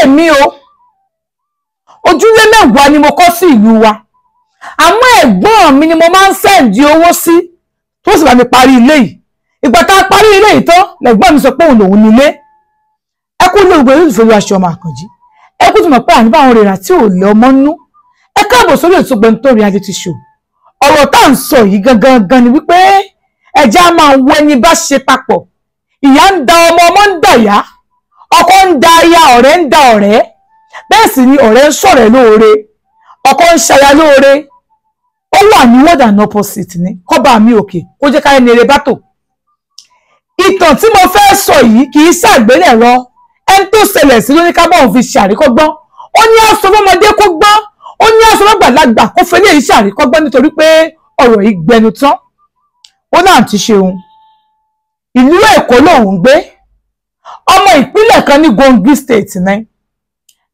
Èmi o, ojúlé 10 ni mo kọ́ sí ìlú wa, àmọ́ ẹ̀gbọ́n mi ni mo máa ń send owó sí, tó sì bá mi parí ilé yìí. Ìgbà tá a parí ilé yìí tán, lẹ̀gbọ́n mi sọ pé òun lòun nílé. Ẹ kú lé ògbẹ́ yóò fẹ́ aṣọ ọmọ Àkànjí. Ẹ kú tó mọ̀ pé àní báwọn rèrà tí ò lé ọmọ nú. Ẹ káàbọ̀ sórí ètò Gbẹ̀ntọ́ Reality Show. Ọ̀rọ̀ tá à ń sọ yìí gangan gan ni wípé ẹja máa wọ ẹni bá ṣe papọ̀. Ìyá ń da ọmọ, ọmọ ń da ìyá, ọkọ ń da aya, ọ̀rẹ́ ń da ọ̀rẹ́, bẹ́ẹ̀ sì ni ọ̀rẹ́ ń ṣọ̀rẹ́ lóore, ọkọ ń ṣaya lóore. Ó wà ní word and opposite ni. Kọ́ba mi òkè kó jẹ́ káyọ̀ ní eré bá tò. Ìtàn tí mo fẹ́ sọ yìí kì í ṣàgbélẹ̀rọ. Ẹni tó ṣẹlẹ̀ sí ló ní ká báwọn fi ṣàríkọ́gbọ́n. Ó ní aṣọ fọmọdé kó gbọ́n, ó ní aṣọ fọgbàlagbà kó fẹ́ lè ṣàríkọ́gbọ́n, nítorí pé ọ̀rọ̀ yìí gbẹnu tán. Ó náà ti ṣeun. Ìlú Èkó lòun gbé, ọmọ ìpínlẹ̀ kan ní Kogi State ní.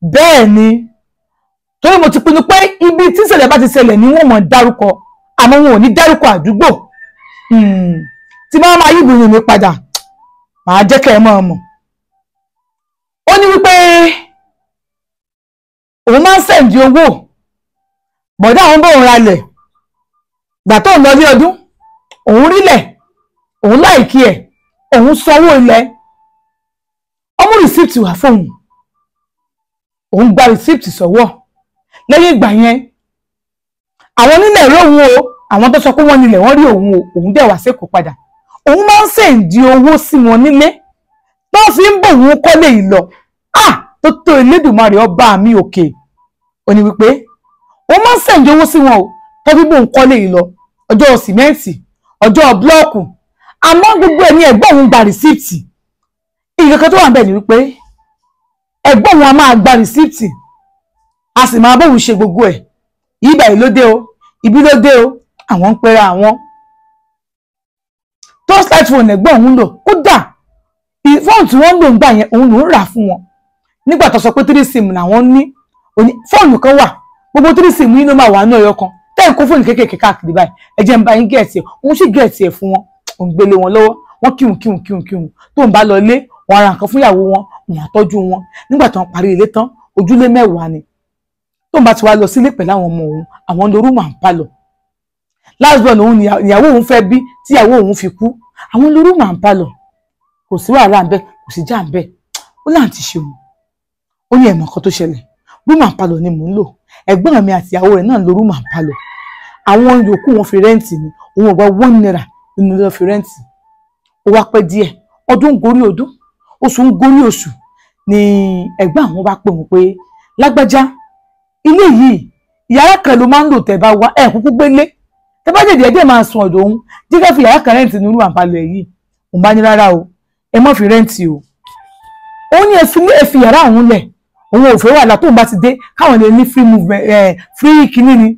Bẹ́ẹ̀ ni, torí mo ti pinnu pé ibi tí ìṣẹ̀lẹ̀ bá ti ṣẹlẹ̀ ni wọ́n mọ̀ dárúkọ, àmọ́ wọn ò ní dárúkọ àdúgbò. Tí máa máa yíbu mi padà, màá jẹ́ kẹ́ ẹ mọ̀ ọmọ. Ó ní wípé òun máa ń send owó, bọ̀dá àwọn bóun ralẹ̀. Gbà tó ń lọ ní ọdún, òun rílẹ̀, òun like ẹ̀, òun sanwó ilẹ̀, ọmú receipt wà fóun, òun gba receipt sọ́wọ́. Lẹ́yìn ìgbà yẹn, àwọn onílẹ̀ rí òun o. Àwọn tó sọ pé wọ́n nílẹ̀, wọ́n rí òun o. Òun dẹ̀ wá sẹ́kọ̀ọ́ padà. Òun máa ń send owó sí wọn nílé tó fi ń bò òun kọ́lé yìí lọ. Ah, tó tó Elédùmarè ọba mi òkè. Ó ní wípé òun máa ń send owó sí wọn o, tó fi bò òun kọ́lé yìí lọ, ọjọ́ sìmẹ́ǹtì, ọjọ́ block, àmọ́ gbogbo ẹ̀ ní ẹ̀gbọ́n òun gba receipt. Ìkankan tó wà níbẹ̀ ni wípé ẹ̀gbọ́n òun a máa gba receipt, a sì máa bóun ṣe gbogbo ẹ̀. Ibà yìí ló dé o, ibi ló dé o, àwọn ń pera àwọn. Torchlight phone ẹ̀gbọ́n òun lò. Kódà fóònù tí wọ́n ń lò ń gbà yẹn, òun ló ń rà fún wọn. Nígbà tó sọ pé three sim làwọn ní, fóònù kan wà, gbogbo three sim yìí ló máa wà ní ọyọ kan. Tẹ́ ẹ̀ kó fóònù kéékèèké káàkiri báyìí, ẹ jẹ́ ń bá yín get ẹ̀. Òun sì get ẹ̀ fún wọn, òun gbélé wọn lọ́wọ́. Wọ́n kíhun kíhun kíhun kíhun. Tó ń bá lọ ilé wọn, ra nǹkan fún ìyàwó wọn, òun àtọ́jú wọn. Nígbà tó ń parí ilé tán, ojúlé 10 ni. Tó ń bá ti wá lọ sílé pẹ̀lú àwọn ọmọ òun, àwọn lorú mà ń palọ̀. Last born òun, ìyàwó òun fẹ́ bí tíyàwó òun fi kú, àwọn lorú mà ń palọ̀. Kò sí wàhálà ń bẹ, kò sí já ń bẹ. Ó láǹ ti ṣeun. Ó ní ẹ̀mọ̀ kan tó ṣẹlẹ̀, room and parlour ni mò ń lò. Ẹ̀gbọ́n mi àti ìyàwó rẹ̀ náà lo room and parlour. Àwọn yòókù wọn fi rent ni. Òun ò gba ₦1 nínú lọ fi rent. Ó wá pẹ́ díẹ̀, ọdún gorí ọdún, oṣù ń gorí oṣù, ni ẹ̀gbọ́n àwọn bá pè wọ́n pé, "Lágbájá, ilé yìí, yàrá kan ló máa ń lò. Tẹ́ bá wá ẹ̀ kúkú gbélé, tẹ́ bá jẹ̀dẹ̀ ẹ̀dẹ̀ máa sùn ọ̀dọ̀ òun, jíkẹ́ fi yàrá kan rent nínú room and parlour yìí." Òun bá ní, "Rárá o, ẹ má fi rent o." Òun ní ẹ fi yàrá òun lẹ̀, òun ò fẹ́ wàhálà. Tóun bá ti dé, káwọn lè ní free movement, free kinní ni.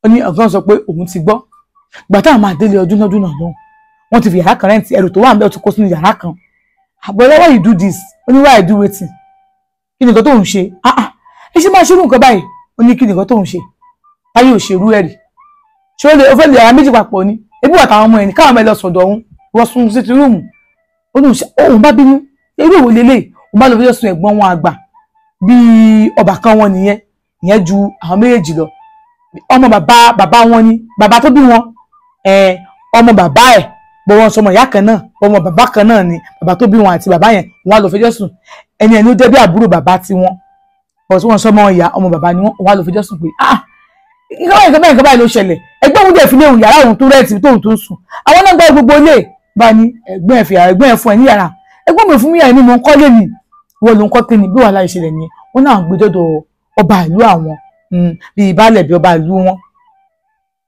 Ó ní ọ̀gá sọ pé òun ti gbọ́. Gbà táwọn máa délé ọdún lọ́dún náà lọ́hùn, wọ́n ti fi yàrá kan rent. Ẹrù tó wà níbẹ̀, ó ti kó sínú yàrá kan. "Àbọ̀lẹ́, why you do this?" Ó ní, "Why I do wetin? Kí ni nǹkan tó ń ṣe? Ah ah, ẹ ṣe máa ṣerú nǹkan báyìí." Ó ní, "Kí ni nǹkan tó ń ṣe táyé ò ṣerú ẹ̀rì? Ṣé ó lè ó fẹ́ lè yàrá méjì papọ̀ ni? Ebi wà táwọn ọmọ ẹ̀ ní káwọn ọmọ ẹ lọ sọ̀dọ̀ òun, wọ́n sún sí ti room." Ó ní òun bá bínú, irú òwò lélẹ̀. Òun bá lọ fi sùn ẹ̀gbọ́n wọn àgbà, bíi ọbàkan wọn nìyẹn. Ìyẹn ju àwọn méjèèjì lọ. Ọmọ bàbá bàbá wọn ni, bàbá tó bí wọn, ọmọ bàbá ẹ̀ bọ́ wọn sọmọ ìyá kan náà, ọmọ bàbá kan náà ni bàbá tó bí wọn àti bàbá yẹn. Wọn á lọ fẹjọ́ sùn ẹni ẹni ó jẹ́ bí àbúrò bàbá tiwọn, bọ̀ tí wọ́n sọmọ ìyá, ọmọ bàbá ni wọ́n. Wọ́n á lọ fẹjọ́ sùn pé, "Ah, nǹkan báyìí, nǹkan báyìí, nǹkan báyìí ló ṣẹlẹ̀. Ẹgbẹ́ òun dẹ̀ fi léhùn yàrá òun tó rent tóun tó ń sùn. Àwọn náà gbọ́ gbogbo ilé bá ní ẹ̀gbọ́n ẹ̀ fi yàrá, ẹ̀gbọ́n ẹ̀ fún ẹ ní yàrá. Ẹ̀gbọ́n mi fún mi yàrá, mi mò ń kọ́ lé mi, wọ́n ló ń kọ́ kíni?" Bí wàhálà ìṣẹ̀lẹ̀ nìyẹn. Wọ́n náà gbé dọ́dọ̀ ọba ìlú àwọn, bíi baálẹ̀, bíi ọba ìlú wọn.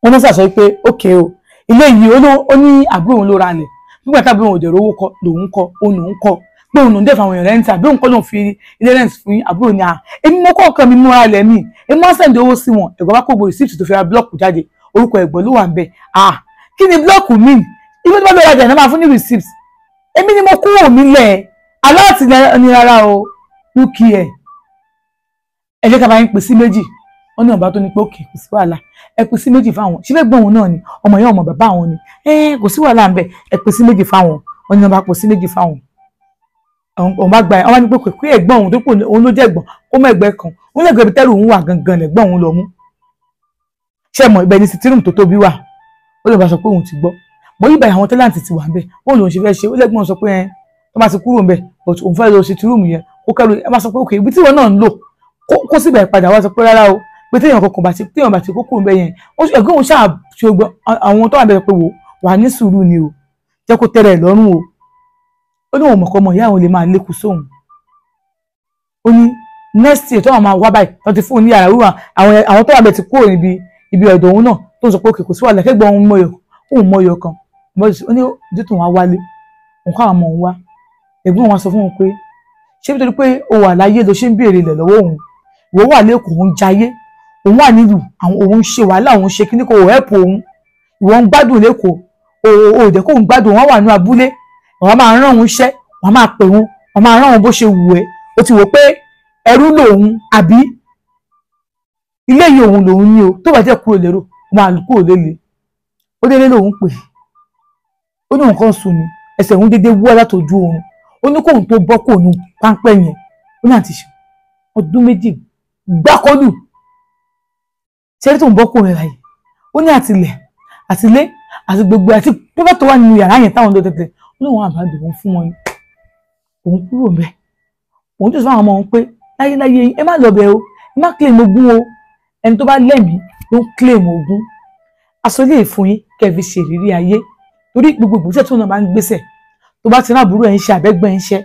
Wọ́n náà sàsọ pé ókè o, ilé yìí, ó ní àbúrò òun ló ra lẹ̀. Nígbà tábìlì òun ò dẹ̀ rówó kọ, lòun kọ, òun lòun kọ, pé òun lòun dẹ̀ fáwọn èèyàn rent, àbí òun kọ́ lòun fi ilé rent fún yín? Àbúrò ní à, èmi mo kọ́ ọ̀kan mi múra lẹ̀ mi, èmi máa ń send owó sí wọn. Ẹ̀gbọ́n bá kó gbogbo receipt tó fi ra block jáde, orúkọ ẹ̀gbọ́n ló wà ń bẹ̀. Ah, kí ni block mi? Ibi tó bá bẹ̀rẹ̀ rajà náà máa fún ní receipt. Èmi ni mo kúrò mi lẹ̀ aláàtì ní. "Rárá o, look here, ẹ jẹ́ ká bá yín pín sí méjì." Wọ́n ní ọba tó ní pé òkè, kò sí wàhálà, ẹ pín sí méjì fáwọn. Ṣé fẹ́ gbọ́n òun náà ni, ọmọ yẹn, ọmọ bàbá àwọn ni. Ẹ kò sí wàhálà ń bẹ, ẹ pín sí méjì fáwọn. Wọ́n ní ọba pín sí méjì fáwọn. Òun bá gba ẹ̀, wọ́n ní pé kí ẹ̀gbọ́n òun tó pò òun ló jẹ́ ẹ̀gbọ́n kó mọ ẹ̀gbẹ́ kan, òun lẹ́gbẹ̀ẹ́ ibi tẹ́rù òun wà gangan lẹ̀gbọ́n òun lọ mú. Ṣé mọ̀ ibẹ̀ ni sitirum tó tóbi wà? Ó lè bá sọ pé òun ti gbọ́ mọ ibà àwọn tẹ́láǹtì ti wà ń bẹ̀, bóun lòun ṣe fẹ́ ṣe. Ó lẹ́gbọ́n sọ pé ẹ tó bá ti kúrò ń bẹ̀, but òun fẹ́ lọ sitirum yẹn kó kẹ́rù ẹ. Má sọ pé òkè ibi tí wọn náà ń lò kó síbẹ̀ padà wá, sọ pé rárá o, pé téèyàn kankan bá ti téèyàn bá ti kó kúrò ń bẹ̀ yẹn. Ẹ̀gbọ́n òun ṣáà ṣe gbọ́ àwọn tó wà bẹ̀rẹ̀ pé wò wà ní sùúrù ni o, jẹ́ kó tẹ́rẹ̀ lọ́rùn o. Ó ní òun mọ̀kọ́ ọmọ ìyá òun lè máa lékun sóhun. Ó ní next year tó àwọn máa wá báyìí tó ti fún un ní yàrá wíwà, àwọn tó wà bẹ̀ ti kúrò níbi ibi ọ̀dọ̀ òun náà, tó ń sọ pé òkè kò sí wàhálà, kẹ́gbọ́n òun mọ̀yọ̀, òun mọ̀yọ̀ kan. Ó ní ojú tó wá wálé òun káwọn ọmọ òun wá. Ẹ̀gbọ́n òun wá sọ fún òun pé ṣé nítorí pé o wà láyé ló ṣe ń béèrè ilẹ̀ lọ́wọ́ òun? Ìwọ wà lẹ́kọ̀ọ́, òun jayé, òun wà nílùú, òun ń ṣe wàhálà, òun ṣe kíní kò ẹ̀pù òun, ìwọ ń gbádùn lẹ́kọ̀ọ́, o ò jẹ́ kóun gbádùn. Wọn wà ní abúlé, wọn máa rán òun iṣẹ́, wọn máa pè wọn, wọn máa rán òun bó ṣe wù ẹ́. O ti wò pé ẹrú lòun àbí ilé yìí òun lòun ní o, tó bá jẹ́ kúrò lérò, ó máa kúrò lélẹ̀. Ó délé lòun pè, ó ní nǹkan sùn ni ẹsẹ̀ òun dédé wọ́ látọjú oorun. Ó ní kóun tó bọ́ kò nu páńpẹ́ yẹn. Ó ní àti ṣe ọdún 2 gbákọ́lù ṣẹ́rí tó ń bọ́ kò rẹ̀ láyé. Ó ní àtìlẹ̀ àtìlé àti gbogbo àti pọ́pẹ́ tó wà nínú yàrá yẹn táwọn tó tẹ̀tẹ̀, ó ní òun àbádọ́ òun fún wọn ni òun kúrò ń bẹ̀. Òun tó sọ fún àwọn ọmọ òun pé láyéláyé ẹ má lọ bẹ̀ o, ẹ má claim ogún o, ẹni tó bá lẹ́mìí ló ń claim ogún. Aṣọ ilé ìfún yín kẹ́ fi ṣèrírí ayé, torí gbogbo ìgbésẹ̀ tó náà máa ń gbésẹ̀ tó bá ti rán àbúrò ẹ̀ ń ṣe àbẹ́gbẹ́ ń ṣe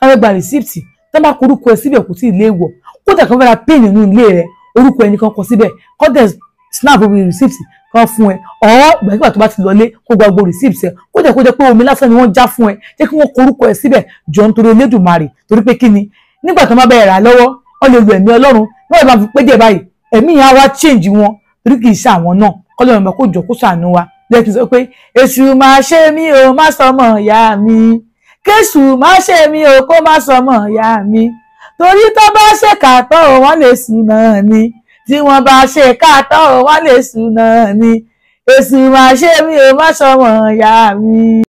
táwọn gba rìsíìtì tó bá korúkọ ẹ síbẹ̀ kò tí ì léèwọ̀. Kódà kan fẹ́ ra pin nínú ilé rẹ, orúkọ ẹnì kan kọ síbẹ̀, kọ́dẹ̀ snap omi rìsíìtì kan fún ẹ, ọ̀ọ́ ìgbàkigbà tó bá ti lọlé kó gba gbogbo rìsíìtì ẹ. Kódà kó jẹ́ pé omi lásán ni wọ́n já fún ẹ, jẹ́ kí wọ́n korúkọ ẹ síbẹ̀ jọ nítorí Elédùmarè. Torí pé kí ni nígbà tó má bẹ̀rẹ̀ rà lọ́wọ́, wọ́n lè lu ẹ̀mí Ọlọ́run wọ́n lè máa fi pé díẹ̀ báyìí, ẹ̀mí yẹn á wá change wọn, torí kì í ṣe àwọn náà. Kọ́lọ́run bá kó jọ kó ṣàánú wa. Lẹ́kìn sọ pé èṣù máa ṣe mí o, má sọmọ ìyá mi, kéṣù má ṣe mí o, kó má sọmọ ìyá mi, torí tó bá ṣe kàtọ́ o wọ́n lè sùn náà ni, tí wọ́n bá ṣe kàtọ́ o wọ́n lè sùn náà ni, èṣù máa ṣe mí o, má sọmọ ìyá mi.